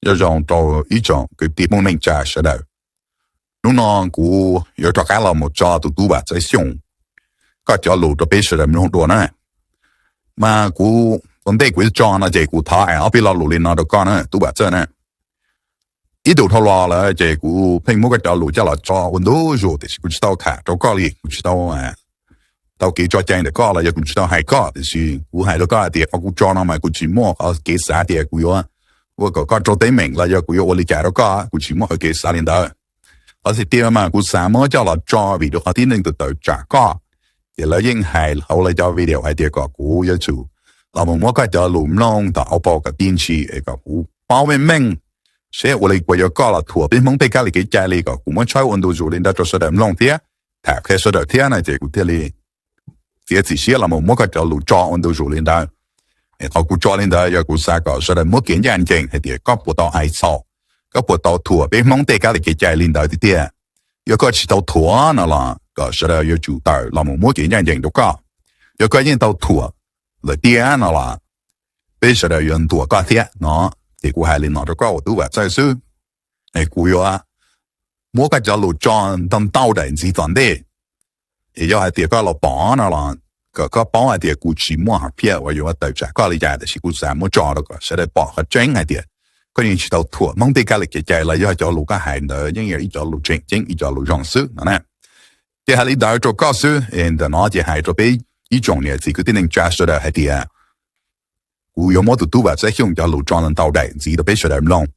Nyob zoo rau ib tsoom kwv tij Hmoob neej tsa sawv daws. Hnub no kuv yuav rov qab los mus tso tus tub Vam Txawj Xyooj koj cov lus rau peb sawv daws mloog dua na. Mas kuv ua ntej kuv yuav tso no ces kuv thov hais ob peb lo lus li no rau koj na tub Vam Txawj na. Ib ntus dhau los lawm ces kuv pheej muab koj cov lus coj los tso ua ntu zus tiam sis kuv tsis tau tham rau koj li, kuv tsis tau tau kev tso cai ntawm koj los yog kuv tsis tau hais koj, tiam sis kuv hais rau koj hais tias qhov kuv tso no mas kuv tsis muaj qhov kev xav tias kuv yuav ua kom koj raug teeb meem los yog kuv yuav ua li cas rau koj, kuv tsis muaj qhov kev xav li ntawd. Qhov tiag tiag mas kuv xav muab coj los tso vim rau qhov tib neeg tawm tawm tsam koj, ces lawv yeej hais hauv lawv cov video hais tias kom kuv yuav tsum los mus muab koj cov lus mloog tom au pau kom tib ntsis es kom kuv paub meej meej seb ua li puas yog koj los thuam peb Hmoob tej kab li kev cai li, kom kuv muab tshawb ua ntu zus li ntawd rau sawv daws mloog thiab tham qhia sawv daws thiab no ces kuv thiaj li txiav txim siab los mus muab koj cov lus tso ua ntu zus li ntawd. Qhov kuv tso li ntawd yog kuv xav kom sawv daws muab kev ncaj ncees hais tias koj puas tau hais txhaum, koj puas tau thuam peb Hmoob tej kab li kev cai li ntawd tiag tiag. Yog koj tsis tau thuam no los kom sawv daws yuav tsum tawm los mus muab kev ncaj ncees rau koj. Yog koj yeej tau thuam lawm tiag no los peb sawv daws yuav ntuas koj thiab no. Ces kuv hais li no rau koj ua tub Vam Txawj xwb. Kuv yuav muab koj cov lus tso ntau ntau daim ntxiv tom ntej. Es yog hais tias koj los pom no los kom koj paub hais tias kuv tsis muaj hom phiaj uas yuav tawm tsam koj li cas, tiam sis kuv xav muab tso rau kom sawv daws pom qhov tseeb hais tias koj yeej tsis tau thuam Hmoob tej kab li kev cai los yog cov lus koj hais ntawd yeej yog ib cov lus tseem ceeb ib cov lus zoo xwb no na. Ces hais li ntawd rau koj xwb, ntawm no ces hais rau peb ib tsoom niam txiv kwv tij neej tsa sawv daws hais tias kuv yuav muab tus tub Vam Txawj Xyooj cov lus tso ntau daim ntxiv rau peb sawv daws mloog.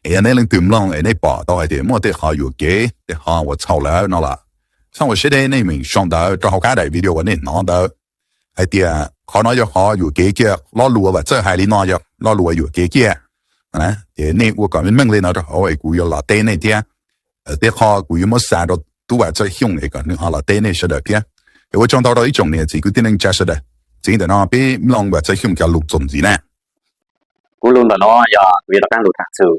Es yog nej leej twg mloog es nej pom tau hais tias muaj tej qhov yuam kev, tej qhov uas txhaum lawm no los, txhob ua siab deb, nej meem sau ntawv rau hauv qab daim video uas nej hnov ntawd hais tias qhov no yog qhov yuam kev kiag, lo lus uas Vam Txawj hais li no yog lo lus uas yuam kev kiag. Ces nej ua kom meej meej li no rau hauv es kuv yuav los teb nej thiab. Tej qho kuv yuav muab xa rau tub Vam Txawj Xyooj es kom nws ho los teb nej sawv daws thiab. Es ua tsaug ntau rau ib tsoom niam txiv kwv tij neej tsa sawv daws. Txiv ntawm no peb mloog Vam Txawj Xyooj cov lus txuas ntxiv na. Kuv lus ntawm no yog kuv yuav rov qab lus tham txug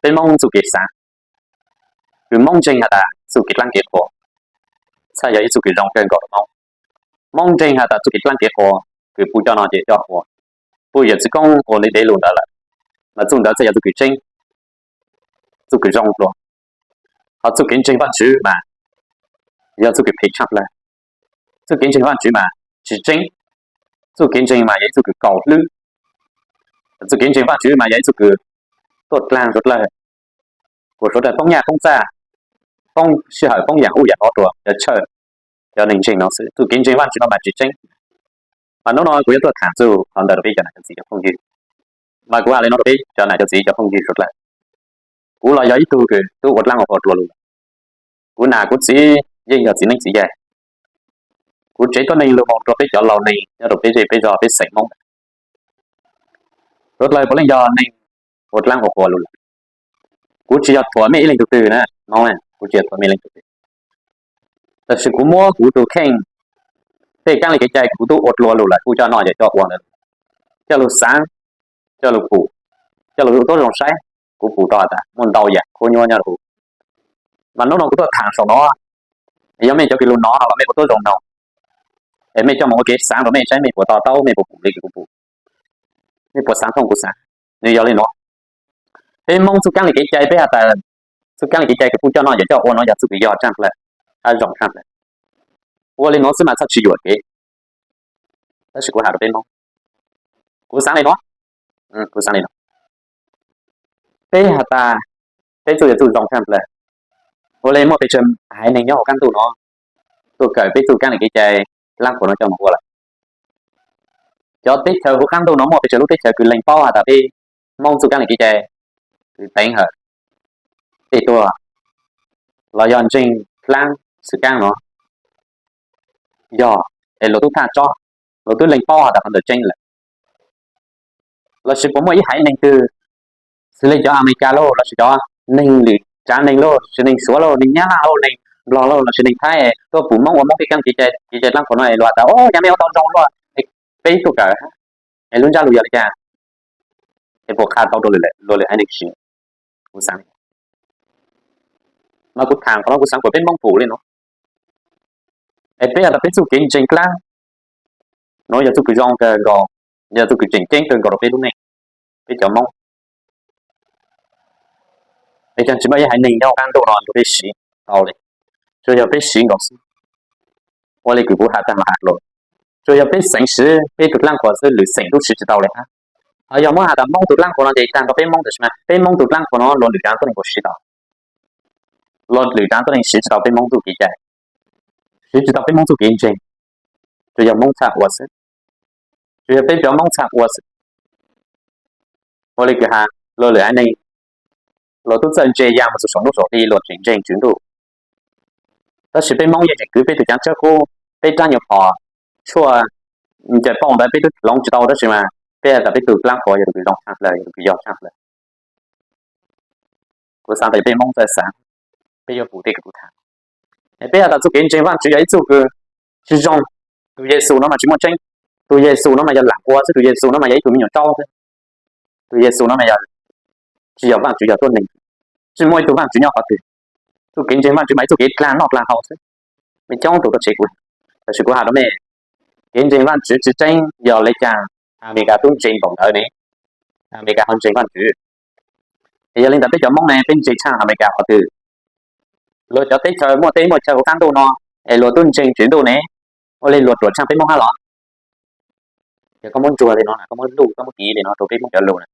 peb Hmoob txuj kev xav. Kws Hmoob ntseeg has tas txuj kev dlaab kev qhua txhaj yog ib txuj kws zoo kawg nkaus rau Hmoob. Hmoob ntseeg has tas txuj kev dlaab kev qhua kws puj coj noj ces coj ua, puj yawm txwv koob ua li dev lus ntawd lawm, mas txuj ntawd txhaj yog txuj kws tseeb, txuj kws zoo dlua. Ho txuj kev ntseeg Vaajtswv mas yog txuj kws phem tshaj plawg. Txuj kev ntseeg Vaajtswv mas tsis tseeb. Txuj kev ntseeg mas yog ib txuj kws kaum hlwb. Txuj kev ntseeg Vaajtswv mas yog ib txuj kws tuaj dlaag suav dlawg, kuas suav dlawg poob nyaj poob txaj, poob sij hawm poob yaam ub yaam no rua cov church, cov neeg ntseeg no xwb. Txuj kev ntseeg Vaajtswv no mas tsis tseeb. Mas nub no kuv yuav tuaj tham txug qhov ntawd rau peb cov nam cov txiv cov phooj ywg. Mas kuv has le no rau peb cov nam cov txiv cov phooj ywg suav dlawg, kuv los yog ib tug kws tub ua dlaab ua qhua dlua lug. Kuv nam kuv txiv yeej yog txiv neeb txiv yaig. Kuv tsev tuab neeg lug moog rua peb cov laug neeg nyob rau peb zej peb zog peb xeem Moob. Suav dlawg puav leej yog neeg ua dlaab ua qhua lug lawm. Kuv tsis yog thuam mej ib leeg tug twg na, no, kuv tsis yog thuam mej ib leeg tug twg. Tab sis kuv muab kuv tug kheej, tej kaab le kev cai kuv tub ua dlua lug lawm, kuj coj noj ces coj ua ntawd, coj lug xaav, coj lug pum, coj lug ua tuab zoo saib. Kuv pum tau has tas muaj ntau yaam khuab nyuab nyob rau huv. Mas nub no kuv tuaj tham saum no, yog mej cov kws lug nov no los mej ua tuab zoo noog, es mej coj moog ua kev xaav rua mej saib mej puas to taub, mej puas pum le kws kuv pum, mej puas xaav thooj kuv xaav. Nws yog le nuav. Peb Moob txuj kaab le kev cai peb has tas txuj kaab le kev cai kws kuj coj noj ces coj ua no yog txuj kws yog tshaj plawg, hab zoo tshaj plawg. Ua le nuav xwb mas txhaj tsis yuam kev. Tab sis kuv has rua peb Moob, kuv xaav le nuav, kuv xaav le nuav. Peb has tas peb txuj yog txuj zoo tshaj plawg. Ua le muaj pes tsawg haiv neeg nyob huv qaab ntuj no tuaj kawm peb txuj kaab le kev cai dlaab qhua no coj moog ua lawm. Cov teb chaws huv qaab ntuj no muaj pes tsawg lub teb chaws kws lees paub has tas peb Moob txuj kaab le kev cai kws teev hawm tej tuag los yog ntseeg dlaab xwm kaab no yog, es luag tub thaj tsob, luag tub lees paub has tas qhov ntawd tseeb lawm. Lossis puas muaj ib haiv neeg twg, xws le cov Amelikas lauj, lossis cov neeg lwm tsaav neeg lauj, lossis neeg Suav lauj, neeg Nyab Laj lauj, neeg Nplog lauj, lossis neeg Thaib tuaj pum Moob ua Moob peb kaab kev cai, kev cai dlaab qhua no es luag has tas, o, yog mej ua tau zoo luaj, peb tuaj kawm, es lub ntsab lug yog li cas, es puas qha tau rua luag lwm haiv neeg siv? Kuv xaav, mas kuv tham qhov no kuv xaav kuas peb Moob pum le nuav. Es peb has tas peb txuj kev ntseeg dlaab no yog txuj kws zoo kawg nkaus, yog txuj kws tseem ceeb kawg nkaus rau peb lub neej, peb cov Moob. Ces tsis muaj ib haiv neeg nyob qab ntuj no rau peb siv tau li, tsuas yog peb siv nkaus xwb. Ua li kws kuv has tag los has los, tsuas yog peb xeem siv peb tug dlaab qhua xwb, lwm xeem tub siv tsis tau li hab. Ho yog muab has tas Moob tug dlaab qhua no ces tag nrho peb Moob, tab sis mas peb Moob tug dlaab qhua no luag lwm dlaab tuab neeg puas siv tau? Luag lwm dlaab tuab neeg siv tsis tau peb Moob tug kev cai, siv tsis tau peb Moob txuj kev ntseeg. Tsuas yog Moob txhaj ua xwb, tsuas yog peb cov Moob txhaj ua xwb. Ua li kws has, luag lwm haiv neeg luag tub txawj ntse ya mus txug saum ntuj saum hli luag tseem ntseeg Tswv Ntuj. Tab sis peb Moob yeej tseem kwv peb tug caav tsawb qub, peb rab nyuag phom tshuaj ncaws pauj ntawd peb tub hloov tsis tau, tab sis mas peb has tas peb tug dlaab qhua yog tus kws zoo tshaj plawg, yog tus kws yog tshaj plawg. Kuv xaav tas peb Moob txawj xaav, peb yuav pum tej kws kuv tham. Peb has tas txuj kev ntseeg Vaajtswv yog ib txuj kws tsis zoo. Tus Yexus no mas tsis muaj tseeb. Tus Yexus no mas yog lam ua xwb, tus Yexus no mas yog ib tug me nyuam tsaub xwb. Tus Yexus no mas yog, tsis yog Vaajtswv, yog tuab neeg, tsis muaj ib tug Vaajtswv nyob qhov twg. Txuj kev ntseeg Vaajtswv mas ib txuj kev dlaag noj dlaag haus xwb. Mej coob tug tuaj tshev kuv, tab sis kuv has rau mej, kev ntseeg Vaajtswv tsis tseeb yog le caag Amelikas tub ntseeg npaum ntawd ne, Amelikas ho ntseeg Vaajtswv. Es yog li ntawd peb cov Moob ne peb ntseeg tshaj Amelikas qhov twg? Luag cov teb chaws muaj teb muaj chaw huv qab ntuj no es luag tub ntseeg Tswv Ntuj ne, ua li luag ruam tshaj peb Moob hab los? Yog koj muab ntsuag li no, koj muab luj, koj muab piv li no rau peb Moob cov lug na,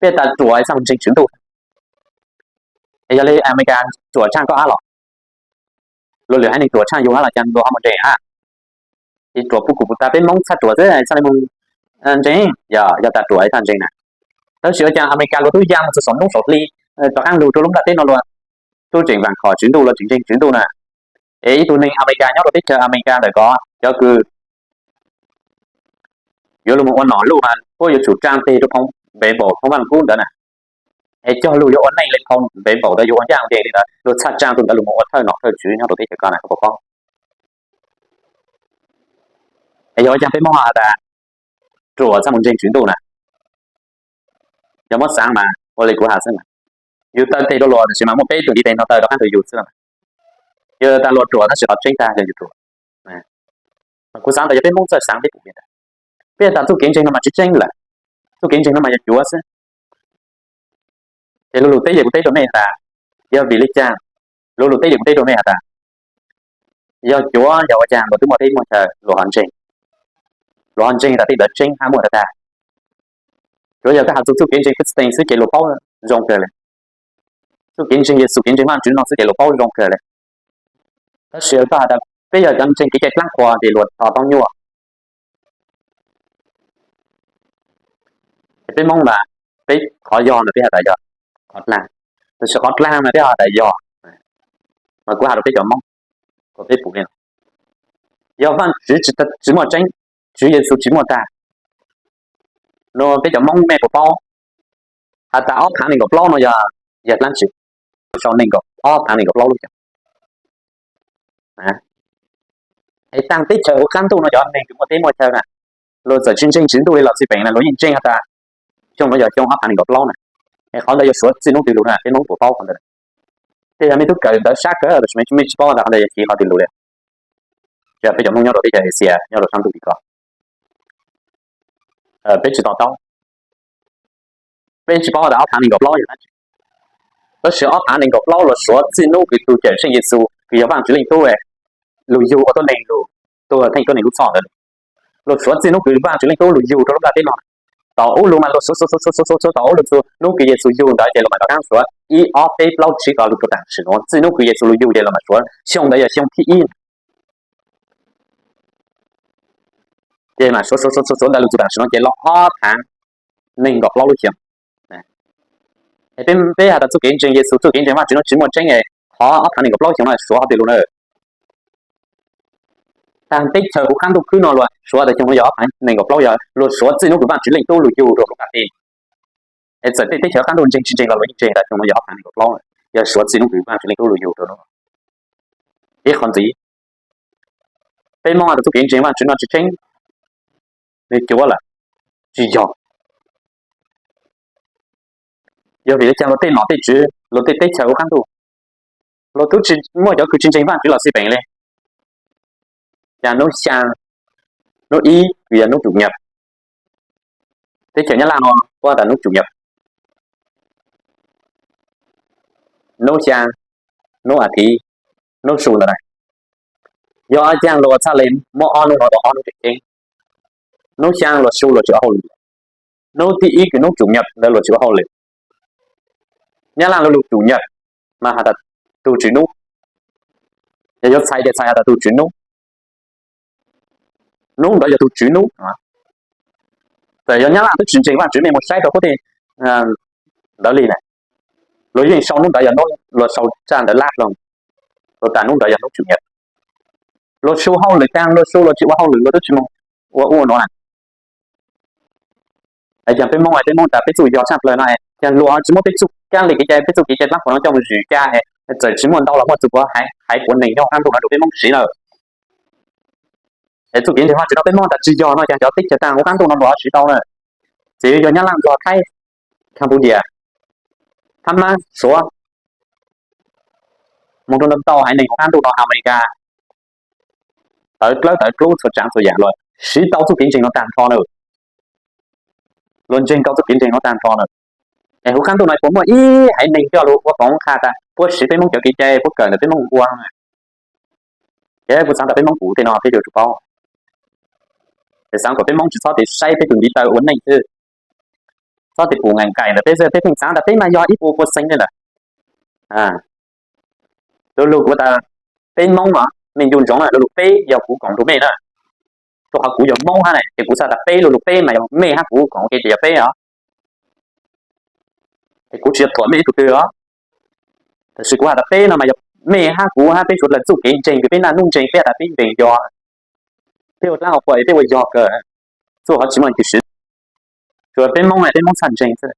peb tas ruam txhaj mus ntseeg Tswv Ntuj. Es yog li Amelikas ruam tshaj koj hab los? Luag lwm haiv neeg ruam tshaj yug hab los caag luag ho mus ntseeg hab? Ces ruam puv kuv puv tas, peb Moob txhaj ruam xwb txhaj le mus ntseeg, yog tas ruam txhaj ntseeg na. Tab sis ua caag Amelikas luag tub ya mus txug saum ntuj saum hli, rov qaab lug rua lub nplaj teb no luag tub tseem vaam khom Tswv Ntuj, luag tseem ntseeg Tswv Ntuj na. Es ib tug neeg Amelikas nyob rau teb chaws Amelikas ntawm ko, cov kws yuav lug moog ua nom luj mas puab yuav tsum tsaa teg rua phoo Npev Npaum, phoo Vaaj Kub ntawd na. Es cog lug yuav ua neej le phoo Npev Npaum ntawd, yuav ua ncaaj ua nceeg li ntawd, luag txhaj tsaa tug ntawd lug moog ua thawj nom thawj tswv nyob rau teb chaws ko na, koj puas paub? Es yog ua caag peb Moob has tas ruam txhaj mus ntseeg Tswv Ntuj na? Yog muab xaav mas ua li kuv has xwb mas, yug taw teg rua luag tab sis mas muaj peb tug ntiv tes nrug taw rov qaab rua yug xwb. Yog tas luag ruam tab sis qhov tseeb tag yog yug ruam. Mas kuv xaav tas yog peb Moob txawj xaav peb pum li ntawd, peb tas txuj kev ntseeg no mas tsis tseeb lawm, txuj kev ntseeg no mas yog cuav xwb. Ces luag lug teb yog kuv teb rua mej tas, yog vim li cas? Luag lug teb yog kuv teb rua mej has tas yog cuav, yog ua caag luag twb muaj teb muaj chaw luag ho ntseeg, luag ho ntseeg tas tej ntawd tseeb hab muaj tag tag. Cuav yog koj has txug txuj kev ntseeg Christian xwb ces luag paub zoo kawg le. Txuj kev ntseeg Yexus, kev ntseeg Vaajtswv no xwb ces luag paub zoo kawg le. Tab sis koj has tas peb yog cov ntseeg kev cai dlaab qhua ces luag tho taub nyuaj. Peb Moob mas peb qhov yog no peb has tas yog qhov dlaag, tab sis qhov dlaag mas peb has tas yog. Mas kuv has rua peb cov Moob kom peb pum le, yog Vaajtswv tsis muaj tseeb, Tswv Yexus tsis muaj tag, no peb cov Moob mej puas paub has tas ob phaav nees nkaum plaub no yog, yog dlaab tsi? Sau nees nkaum, ob phaav nees nkaum plaub lub xyoo. Es taag teb chaws huv qaab ntuj no cov neeg kws muaj teb muaj chaw na, luag txawm tsis ntseeg Tswv Ntuj li los xij peem na, luag yeej ntseeg has tas xyoo no yog xyoo ob phaav nees nkaum plaub na. Es qhov ntawd yuav suav txij nub twg lug na, peb Moob puas paub qhov ntawd? Tej yog mej tub kawm ntawv sab kawg tab sis mej tsis paub tas qhov ntawd yog chiv qhov twg lug li. Ces peb cov Moob nyob rau teb chaws Asia nyob rau saab ntuj tim ko, peb tsis to taub, peb tsis paub tas ob phaav nees nkaum plaub yog dab tsi. Tab sis ob phaav nees nkaum plaub luag suav txij nub kws tug Cawmseej Yexus kws yog Vaajtswv Leej Tub lug yug ua tuab neeg lug tuag theej tuab neeg lub txhoj ntawd. Luag suav txij nub kws Vaajtswv Leej Tub lug yug rau lub nplaj teb no. Thaum ub lug mas luag suav suav suav suav suav thaum ub lug txug nub kws Yexus yug ntawd ces luag mam rov qaab suav ib ob peb plaub tsib ko lug rua taam sim nuav. Txij nub kws Yexus lug yug ces luag mam suav xyoo ntawd yog xyoo thib ib. Ces mam suav suav suav suav ntawd lug txug taam sim nuav ces los ob phaav nees nkaum plaub lub xyoo. Peb has tas txuj kev ntseeg Yexus, txuj kev ntseeg Vaajtswv no tsis muaj tseeb, qhov ob phaav nees nkaum plaub xyoo no suav qhov twg lug na? Taag teb chaws huv qaab ntuj khwb no luag suav tas xyoo no yog ob phaav nees nkaum plaub, yog luag suav txij nub kws Vaajtswv Leej Tub lug yug rua lub nplaj teb. Es txawm tej teb chaws huv qaab ntuj ntseeg tsis ntseeg los luag yeej ntseeg tas xyoo no yog ob phaav nees nkaum plaub, yog suav txij nub kws Vaajtswv Leej Tub lug yug rua lub. Ib qhov ntxiv, peb Moob has tas txuj kev ntseeg Vaajtswv no tsis tseeb, nwg cuav lawm, tsis yog. Yog vim le caag luag tej nom tej tswv, luag tej teb chaws huv qaab ntuj, luag tub tsis muaj cov kws tsis ntseeg Vaajtswv los xij peem li? Cas nub xyaa, nub ib kws yog nub Chủ nhật, teb chaws Nyab Laj no puab tas nub Chủ nhật, hnub xyaa, hnub a thiv, hnub su ntawd na. Yog ob caag luas txhaj le muab ob hnub no ua ob hnub tseem ceeb. Hnub xyaa luas su luas tsis ua hauj lwm, hnub thib ib kws hnub tsum nyaj ntawd luas tsis ua hauj lwm. Nyab Laj lu lug tsum nyaj mas has tas tug tswv nub, yog yuav txhais ces txhais has tas tug tswv nub. Nub ntawd yog tug tswv nub. Txawm yog Nyab Laj twb tsis ntseeg Vaajtswv, mej mus saib rua qub tej ntawd li na, luas yeej sau nub ntawd yog nub, luas sau tsaj ntawd lab lug, luas tas nub ntawd yog nub tsum nyaj. Luas su hauj lwm taag, luas su luas tsis ua hauj lwm, luas twb tsis moog ua ua nuav na. Yog peb Moob, peb Moob tas peb txuj yog tshaj plawg no, yog luas tsis muab peb txuj kaab le kev cai, peb txuj kev cai dlaab qhuas no coj mus zwm ca, txawm tsis muaj ntau los muaj txug puav haiv puav neeg nyob huv qaab ntuj no rua peb Moob siv lawm. Es txuj kev ntseeg Vaajtswv no peb Moob tas tsis yog no, yog cov teb chaws taag huv qaab ntuj no luas siv tau na. Txawm yog Nyab Laj, Nplog, Thaib, Cambodia, Myanmar, Suav, moog rua ntau ntau haiv neeg huv qaab ntuj no, Amelikas, tawv dlawb tawv dlub txhua tsaav txhua yaam luas siv tau txuj kev ntseeg no taag nrho na. Luas ntseeg tau txuj kev ntseeg no taag nrho na. Es huv qaab ntuj no puas muaj ib haiv neeg coj lug ua koom qha tas puab siv peb Moob cov kev cai, puab kawm ntawm peb Moob ua? Ces kuv xaav tas peb Moob puv tej no peb yuav tsum paub. Es xaav kom peb Moob tsis txhob tes saib peb tug ntiv taw ua neej xwb, txhob tes pum nqaim nqaim ntawm peb xwb, peb pheej xaav tas peb mas yog ib puas puas xeev li lawm. Lu lug kuv tas peb Moob no, mej ncu ntsoov na, lu lug peb yog kuv koom nrug mej na. Rua qhov kuv yog Moob hab na, ces kuv xaav tas peb, lu lug peb mas yog mej hab kuv koom, ua ke ces yog peb os. Es kuv tsis yog thuam mej ib tug twg os. Tab sis kuv has tas peb no mas yog mej hab kuv hab peb suav dlawg txuj kev ntseeg kws peb naj nub ntseeg, peb has tas peb ntseeg yog, peb ua dlaab ua qhua peb ua yog kawg, txuj qhov tsis muaj leej twg siv, tsuas peb Moob, peb Moob txhaj ntseeg xwb.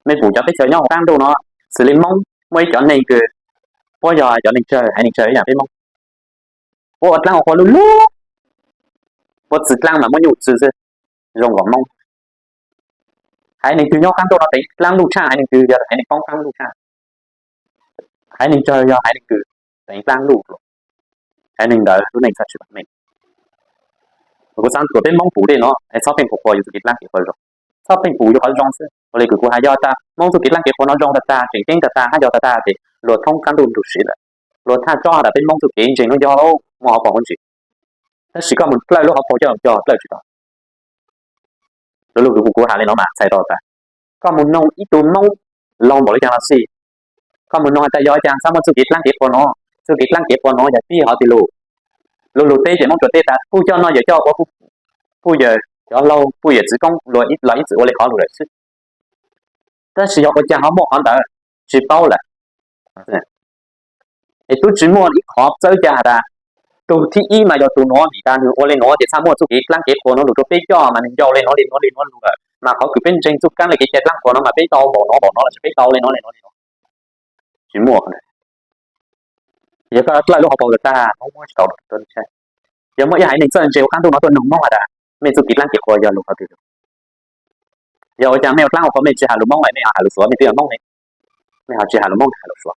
Mej pum cov teb chaws nyob huv qaab ntuj no, xws li Moob muaj ib cov neeg kws puab yog cov neeg tsawg, haiv neeg tsawg ib yaam peb Moob, puab ua dlaab ua qhua lug lug, puab txwv dlaab mas muab nyuj txwv xwb, zoo nkaus Moob. Haiv neeg twg nyob qaab ntuj no teev dlaab luj tshaj haiv neeg twg, yog haiv neeg poob qaab luj tshaj. Haiv neeg tsawg yog haiv neeg kws teev dlaab luj, haiv neeg ntawd lub neej txhaj tsis meej. Kuv xaav kom peb Moob pum tej no, txhob pheej pum qhuas yus txuj kev dlaab kev qhua zoo, txhob pheej pum yus qhov zoo xwb. Ua le kws kuv has, yog tas Moob txuj kev dlaab kev qhua no zoo tag tag, tseem ceeb tag tag hab yog tag tag ces luag thoob qaab ntuj nrug siv lawm. Luag thaj tsob has tas peb Moob txuj kev ntseeg nuav yog lawm, muaj hauv paus huv ntsis. Tab sis koj mus dlawb lub hauv paus coj coj dlawb tsis tau. Lu lug kws kuv has le no mas txhais tau tas koj mus noog ib tug Moob laug npaum le caag los xij, koj mus noog has tas yog caag txhob muaj txuj kev dlaab kev qhua no, txuj kev dlaab kev qhua no yog tib hov twg lug. Lu lug teb ces Moob tsuas teb tas puj coj noj yawm coj ua, puj yawm cov laug puj yawm txwv koob luag los ib txwm ua le hov lug lawm xwb. Tab sis yog ua caag ho muaj qhov ntawd, tsis paub lawm. Es tub tsis muaj ib qhov txawb ca has tas tug thib ib mas yog tug nuav vim tas nwg ua le nuav ces txhaj muaj txuj kev dlaab kev qhua nuav lug rua peb coj mas nwg ncau le nuav le nuav le nuav lug lawm, mas qhov kws peb ntseeg txuj kaab le kev cai dlaab qhua no mas peb tau npaum no npaum no, tab sis peb tau le nuav le nuav le nuav. Tsis muaj. Yog koj dlawb lub hauv paus tag, Moob muab tsis tau. Yog muaj ib haiv neeg txawj ntse huv qaab ntuj no tuaj noog Moob has tas mej txuj kev dlaab kev qhua yog lug qhov twg? Yog ua caag mej ua dlaab ua qhua mej tsis has lug Moob, mej ho has lug Suav, mej twb yog Moob ne, mej ho tsis has lug Moob, has lug Suav?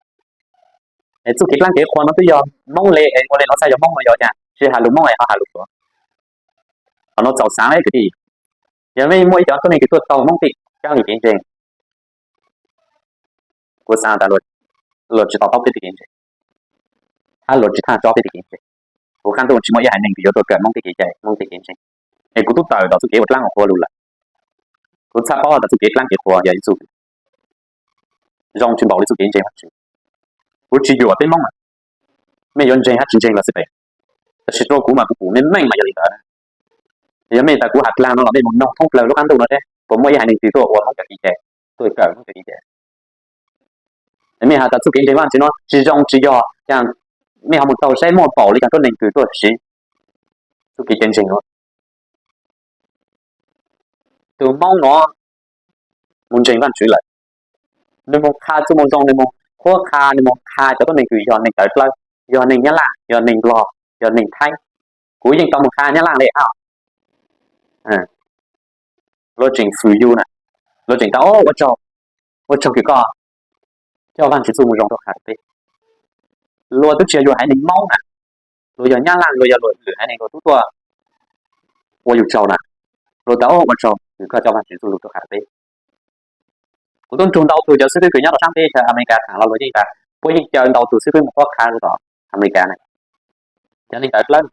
Es txuj kev dlaab kev qhua no twb yog Moob le, ua le nuav txhaj yog Moob no, yog ua caag tsis has lug Moob es ho has lug Suav? Qhov no txaus xaav le kwv tij. Yog mej muaj ib cov tuab neeg kws tuaj taug Moob tej kaab le kev ntseeg, kuv xaav tas luag tsis to taub peb tej kev ntseeg, hab luag tsis thaj tsob peb tej kev ntseeg. Huv qaab ntuj tsis muaj ib haiv neeg kws yuav tuaj kawm Moob tej kev cai, Moob tej kev ntseeg. Es kuv tub tawm tom txuj kev ua dlaab ua qhua lug lawm. Kuv txhaj paub tas txuj kev dlaab kev qhua yog ib txuj zoo tsis npaum le txuj kev ntseeg Vaajtswv. Kuv tsis yuam peb Moob, mej yuav ntseeg hab tsis ntseeg los xij peem, tab sis rua kuv mas kuv pum meej meej mas yog li ntawd. Yog mej tas kuv has dlaag no los mej mus noog thoob plawg lub qaab ntuj no seb puas muaj ib haiv neeg twg tuaj ua Moob cov kev cai, tuaj kawm Moob cov kev cai. Mej has tas txuj kev ntseeg Vaajtswv no tsis zoo tsis yog, mej ho mus taug saib muaj npaum li caag tuab neeg kws tuaj siv txuj kev cai ntseeg nuav. Tug Moob nuav mus ntseeg Vaajtswv lawm, nwg mus qha txuj moo zoo, nwg mus qhuab qha, nwg mus qha cov tuab neeg kws yog neeg tawv dlawb, yog neeg Nyab Laj, yog neeg Nplog, yog neeg Thaib. Kuv yeej tau mus qha Nyab Laj le hab. Luag tseem fwm yug na, luag tseem tas ua tsaug, ua tsaug kws koj coj Vaajtswv txuj moo zoo tuaj qha rua peb. Luag twb tsis yog yug haiv neeg Moob na, luag yog Nyab Laj, luag yog lwm haiv neeg, luag tub tuaj ua yug tsaug na, luag tas ua tsaug kws koj coj Vaajtswv txuj lug tuaj qha rua peb. Kuv tub nrug ntau tug cov xib fwb kws nyob rau saab teb chaws Amelikas tham los luag yeej tas puab yeej caw ntau tug xib fwb mus qhuab qha rau tom Amelikas na. Cov neeg tawv dlawb,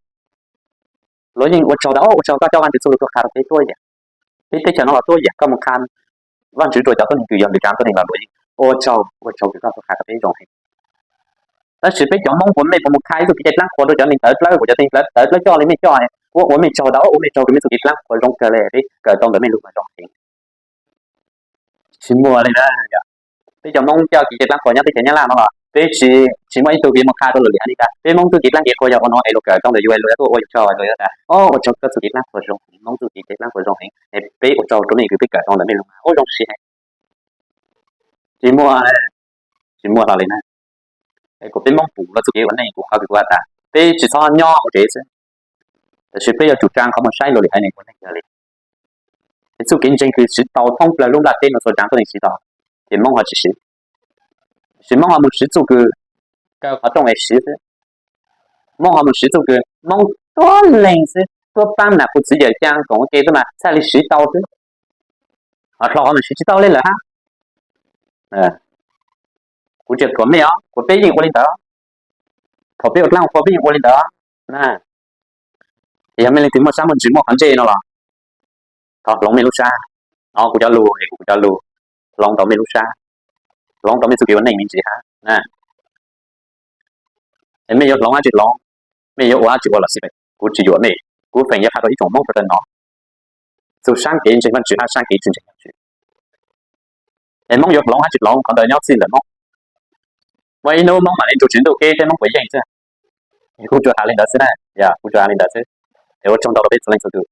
luag yeej ua tsaug tas, ua tsaug koj coj Vaajtswv txuj lug tuaj qha rau peb tuab yam, peb teb chaws no los tuab yam, koj mus qha Vaajtswv rua cov tuab neeg kws yog lwm tsaav tuab neeg los luag yeej ua tsaug, ua tsaug kws koj tuaj qha rau peb zoo heev. Tab sis peb cov Moob puas mej puas mus qha ib txuj kev cai dlaab qhuas rau cov neeg tawv dlawb, kuas cov neeg tawv dlawb coj li mej coj, ua mej tsaug tas, ua mej tsaug kws mej txuj kev dlaab qhuas zoo kawg le, peb kawm tau ntawm mej lug mas zoo heev. Tsis muaj li na. Peb cov Moob coj kev cai dlaab qhuas nyob teb chaws Nyab Laj no los peb tsis, tsis muaj ib tug kws mus qha rau luag li hab li tas peb Moob txuj kev dlaab kev qhuas yog ua no es luag kawm tau ntawm yus es luag tuaj ua yus tsaug, luag tas, o, ua tsaug koj txuj kev dlaab qhuas zoo heev, Moob txuj kev cai dlaab qhuas zoo heev es peb ua tsaug rau mej kws peb kawm tau ntawm mej lug mas ua zoo siab heev. Tsis muaj, tsis muaj hlo li na. Es kuas peb Moob pum luag txuj kev ua neej, kuv qhov kws kuv has tas peb tsis txhob nyob hauv tsev xwb, tab sis peb yuav tsum tsaa qhov muag saib luag li haiv neeg ua neej yog li. Es txuj kev ntseeg kws siv tau thoob plawg lub nplaj teb no txhua tsaav tuab neeg siv tau, ces Moob ho tsis siv. Tab sis Moob ho mus siv txuj kws kaw qhov rooj es siv xwb. Moob ho mus siv txuj kws Moob tuab leeg xwb, tuab paab nam qus txiv yawm caa koom ua ke xwb mas txhaj li siv tau xwb. Ho dlhau qhov mas siv tsis tau li lawm hab. Kuv tsis thuam mej os, kuas peb yeej ua li ntawd. Thaum peb ua dlaab qhuas peb yeej ua li ntawd na. Ces yog mej leej twg muaj sab muaj ntsws muaj qhov ntsej no los thov hloov mej lub sab. No kuv cov lug es kuv cov lug hloov tau mej lub sab, hloov tau mej txuj kev ua neej me ntsis hab na. Es mej yuav hloov hab tsis hloov, mej yuav ua hab tsis ua los xij peem, kuv tsis yuam mej. Kuv feem yuav qha rau ib tsoom Moob rau tag no, txug saab kev ntseeg Vaajtswv hab saab kev tsis ntseeg Vaajtswv. Es Moob yuav hloov hab tsis hloov qhov ntawd nyob txij ntawm Moob. Muaj ib hnub Moob mam li nrug Tswv Ntuj keb saib Moob puas yeej xwb. Es kuv tsuas has li ntawd xwb na, yog kuv tsuas has li ntawd xwb. Es ua tsaug ntau rau peb txhua leej txhua tus.